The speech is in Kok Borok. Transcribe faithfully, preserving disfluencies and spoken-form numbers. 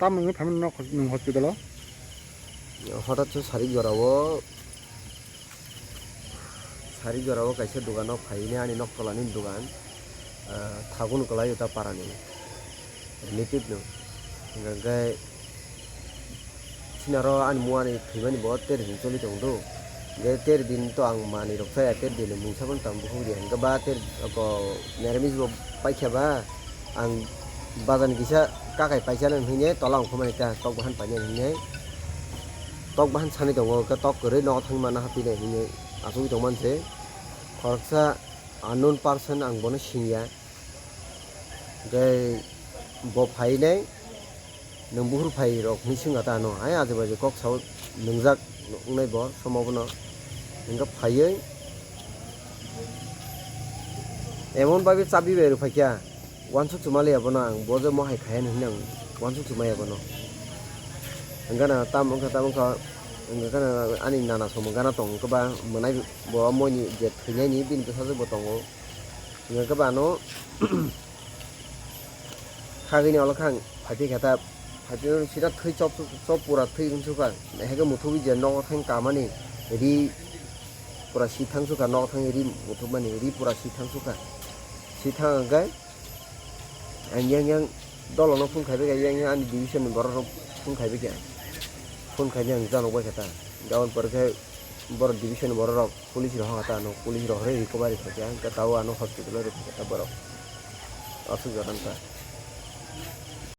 Tamo wngwi phaimani nok hos-, nwng hospital o? Hotat se sarik jora o, sarik jora o kaisa dogan o phaine ani nok tola ni dogan, ah, thagun kwlai o ta para ni relative no. Hingkha khe chini aro ani mua ni thwimani bo ter din choli tong do. Hingkhe ter din to ang manwi rok chaya, ter din ni mungsa phano tang bukhuk di. Hingkhe ba ter ko neramis bo paikha ba ang bazar ni kisa kakai paisa nang hinwi tola ongkhormani ta tok bahan painani hinwi tok bahan sani tongo, hingkhe tok kwrwi nogo thangwi manna hapinai hinwi achugwi tongmani se. Khoroksa unknown person ang bono singya. Hingkhe bo phainai, nwng buhur phai rok hinwi swngya ta ano, hai aje baje kok sao nwngjak wngnai bo somo bono. Hingkhe phaiwi emon bagwi chabi bai rw phaikha, uansuk chuma liya bono ang, bo je mohai khaiya hinwi ang uansuk chumaya bono. Hingkhe na tamo wngkha, tamo wngkha, hingkhe na ani nana somo gana tong wngkha ba mwnai bo moini je thwinaini bini bwsajwk bo tongo. Hingkhe ba ano khagini olo khang phaiphikha ta, phaiphikha sida thwi chop, chop pura thwi wngsukha. Haikhe muthubwi je nogo thang kamani ri pura si thangsukha, nogo thang ri muthubmani ri pura si thangsukha. Si thang hwnkhe ang yang yang dolono phone khaibaikha, yang yang ani division ni borok rok phone khaibaikha. Phone khaina ang janok baikha ta. Aboni pore khe borok division ni borok rok police rok hokha ta ano, police rok hwnwi recovery khaikha, hwnkhe tao ano hospital o rwkhaikha ta borok. Aswk jora wngkha.